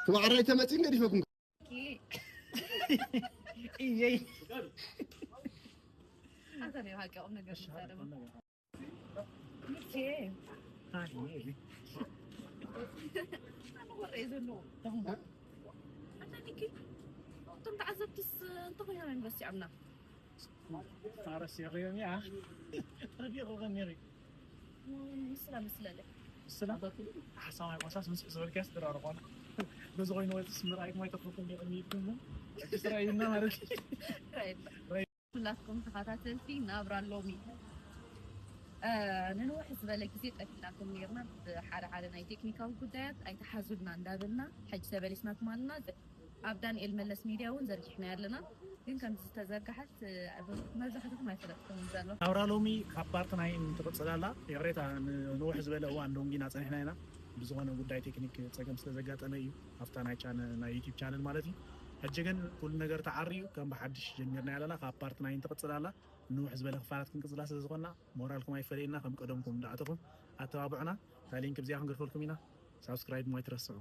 ትባዕራይ ተመጺን ገዲፈኩም እየይ ኣታ ናይ ሓቂ ቁም ነገር ዝዛረብ ምቼ ኣነ ወረ ዘሎ ኣታ ኒኪ እቶም ተዓዘብትስ እንተኾይኖም ዩኒቨርሲቲ ዓምና ኣረስ የሪዮን ያ ረቢቑ ከሚሪ ምስላ ምስለለ ስላ ሓሳማይ ቆሳስ ምስ ዝበልካስ ድራርቆና በዚ ኮይኑ ወፅስ ምርኣይኩም ኣይተኽልኩም ዲቕሚኩም ስራዩና ማለት እዩ ኩላትኩም ተኸታተልቲ ናብራ ሎሚ ንንውሕ ዝበለ ግዜ ጠፊእናኩም ነርና ብሓደ ሓደ ናይ ቴክኒካዊ ጉዳያት ኣይተሓዙልና እንዳበልና ሕጂ ተመሊስናኩም ኣለና ኣብ ዳንኤል መለስ ሚድያ እውን ዘርጊሕና ኣለና ግን ከምዚ ዝተዘርግሐት መብዛሕትኹም ኣይፈለጥኩም ዘሎ ናብራ ሎሚ ካብ ፓርት ናይን ትቕፅል ኣላ ይቕሬታ ንንውሕ ዝበለ እዋን ዶንጊና ፀኒሕና ኢና ብዝኾነ ጉዳይ ቴክኒክ ፀገም ስለዘጋጠመ እዩ ኣብታ ናይ ቻነ ናይ ዩቲብ ቻነል ማለት እዩ ሕጂ ግን ኩሉ ነገር ተዓርዩ ከም ብሓድሽ ጀሚርና ኣለና ካብ ፓርት ናይን ትቕፅል ኣላ ንውሕ ዝበለ ክፋላት ክንቅፅላ ስለ ዝኾና ሞራልኩም ኣይፈለየና ከም ቀደምኩም እንዳኣተኹም ኣተባብዑና እታ ሊንክ ብዚኣ ክንገድፈልኩም ኢና ሳብስክራይብ ማይትረስዑ